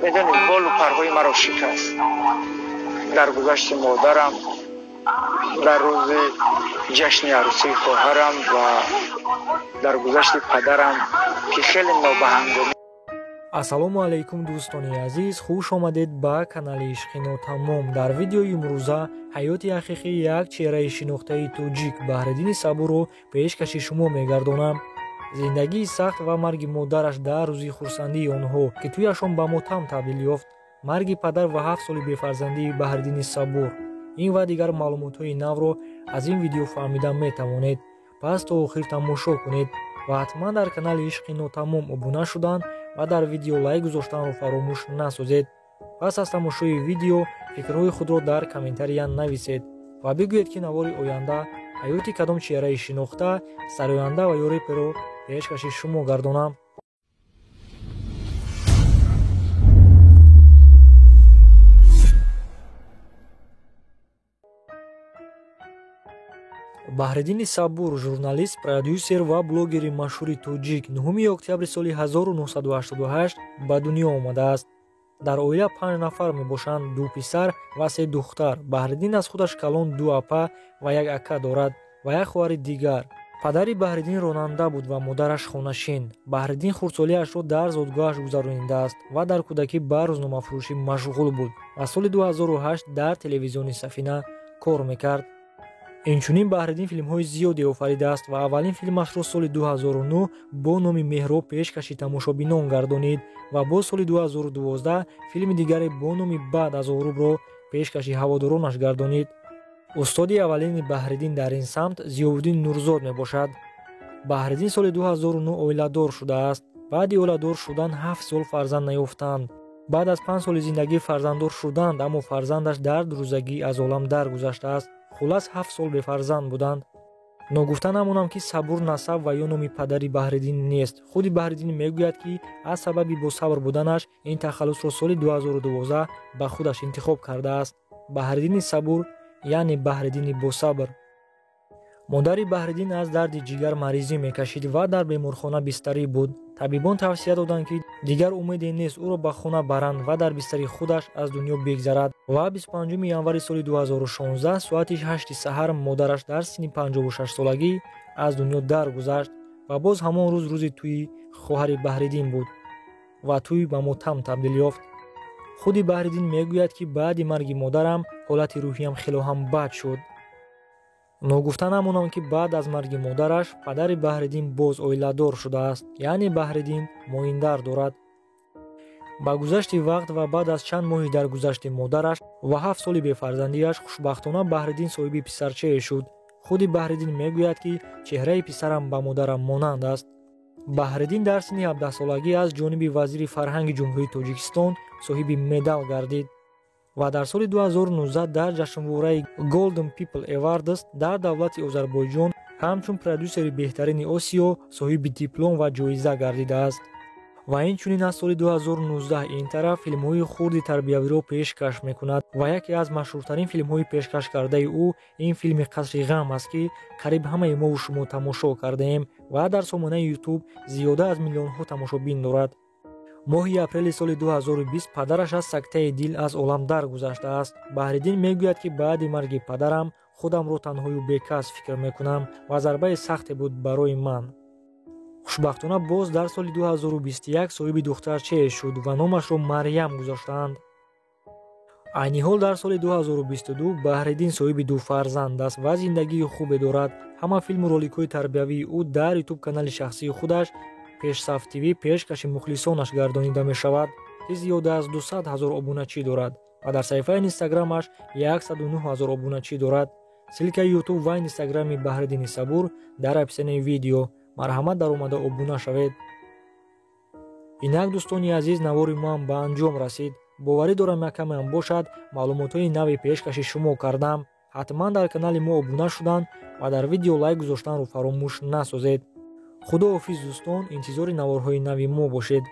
Медонед, болу парҳои маро шикаст. Дар гузашти модарам, дар рӯзи ҷашни арӯсии хоҳарам ва дар гузашти падарам, ки хеле нобаҳангомӣ. Ассалому алайкум, дӯстони азиз, хуш омадед ба канали Ишқи Нотамом. Дар видеои имрӯза ҳаёти ҳақиқии як чеҳраи шинохтаи тоҷик Баҳриддини Сабурро пешкаши шумо мегардонам. Зиндагии сахт ва марги модараш дар рӯзи хурсандии онҳо, ки тӯяшон ба мотам табдил ёфт, марги падар ва 7 соли бефарзандии Баҳриддини Сабур. Ин ва дигар маълумотҳои навро аз ин видео фаҳмида метавонед. Пас то охир тамошо кунед ва ҳатман дар канали Ишқи Нотамом обуна шудан ва дар видео лайк гузоштанро фаромӯш насозед. Пас аз тамошои видео фикрҳои худро дар комментария нависед ва бигӯед, ки навори оянда ҳаёти кадом чеҳраи шинохта, сароянда ва ё реперо пешкаши шумо гардонам. Баҳриддини Сабур журналист, продюсер ва блогери машҳури тоҷик 9 октябри соли 1988 ба дунё омадааст. Дар оила 5 нафар мебошанд: 2 писар ва 3 духтар. Баҳриддин аз худаш калон 2 апа ва як ака дорад ва як хоҳари дигар. Падари Баҳриддин ронанда буд ва модараш хонашин. Баҳриддин хурдсолиашро дар зодгоҳаш гузаронидааст ва дар кӯдакӣ ба рӯзномафурӯшӣ машғул буд ва соли 2008 дар телевизиони Сафина кор мекард. Инчунин Баҳриддин филмҳои зиёде офаридааст ва аввалин филмашро соли 2009 бо номи Меҳроб пешкаши тамошобинон гардонид ва боз соли 2012 филми дигаре бо номи Баъд аз ғурубро пешкаши ҳаводоронаш гардонид. Устоди аввалини Баҳриддин дар ин самт Зиёвуддин Нурзод мебошад. Баҳриддин соли 2009 оиладор шудааст. Баъди оиладор шудан 7 сол фарзанд наёфтанд. Баъд аз 5 соли зиндагӣ фарзанддор шуданд, аммо фарзандаш дар дурӯзагӣ аз олам даргузаштааст. Хулас 7 сол бефарзанд буданд. Ногуфта намонам, ки Сабур насаб ва ё номи падари Баҳриддин нест. Худи Баҳриддин мегӯяд, ки аз сабаби босабр буданаш ин тахаллусро соли 2012 ба худаш интихоб кардааст. Баҳриддини Сабур, яъне Баҳриддини босабр. Модари Баҳриддин аз дарди ҷигар маризӣ мекашид ва дар беморхона бистарӣ буд. Табибон тавсия доданд, ки дигар умеде нест ӯро ба хона баранд ва дар бистари худаш аз дунё бигзарад. Ва 25 январи соли 2016 соати 8 саҳар модараш дар синни 56 солагӣ аз дунё даргузашт ва боз ҳамон рӯз рӯзи тӯйи хоҳари Баҳриддин буд ва тӯй ба мотам табдил ёфт. Худи Баҳриддин мегӯяд, ки баъди марги модарам ҳолати рӯҳиям хело ҳам бад шуд. Ногуфта намонам, ки баъд аз марги модараш падари Баҳриддин боз оиладор шудааст, яъне Баҳриддин моиндар дорад. Ба гузашти вақт ва баъд аз чанд моҳи даргузашти модараш ва 7 соли бефарзандиаш хушбахтона Баҳриддин соҳиби писарчае шуд. Худи Баҳриддин мегӯяд, ки чеҳраи писарам ба модарам монанд аст. Баҳриддин дар синни 17-солагӣ аз ҷониби вазири фарҳанги Ҷумҳурии Тоҷикистон соҳиби медал гардид ва дар соли 2019 дар ҷашнвораи Golden People Awards дар давлати Озарбойҷон ҳамчун продюсери беҳтарини Осиё соҳиби диплом ва ҷоиза гардидааст. Ва инчунин аз соли 2019 ин тараф филмҳои хурди тарбиявиро пешкаш мекунад ва яке аз машҳуртарин филмҳои пешкаш кардаи ӯ ин филми Қасри ғам аст, ки қариб ҳамаи мову шумо тамошо кардаем ва дар сомонаи YouTube зиёда аз миллионҳо тамошобин дорад. Моҳи апрели соли 2020 падараш аз сактаи дил аз олам даргузаштааст. Баҳриддин мегӯяд, ки баъди марги падарам худамро танҳою бекас фикр мекунам ва зарбаи сахте буд барои ман. Хушбахтона боз дар соли 2021 соҳиби духтарчае шуд ва номашро Марьям гузоштаанд. Айни ҳол дар соли 2022 Баҳриддин соҳиби 2 фарзанд аст ва зиндагии хубе дорад. Ҳама филму роликҳои тарбиявии ӯ дар YouTube канали шахсии худаш Пешсаф ТВ пешкаши мухлисонаш гардонида мешавад, ки зиёда аз 200 ҳазор обуначӣ дорад ва дар саҳифаи Инстаграмаш 109 ҳазор обуначӣ дорад. Ссилкаи YouTube ва Инстаграми Баҳриддини Сабур дар описанияи видео. Марҳамат даромада обуна шавед. Инак, дӯстони азиз, навори мо ҳам ба анҷом расид. Боварӣ дорам, якамеам бошад маълумотҳои нави пешкаши шумо кардам. Ҳатман дар канали мо обуна шудан ва дар видео лайк гузоштанро фаромӯш насозед. Худоҳофиз, дӯстон, интизори наворҳои нави мо бошед.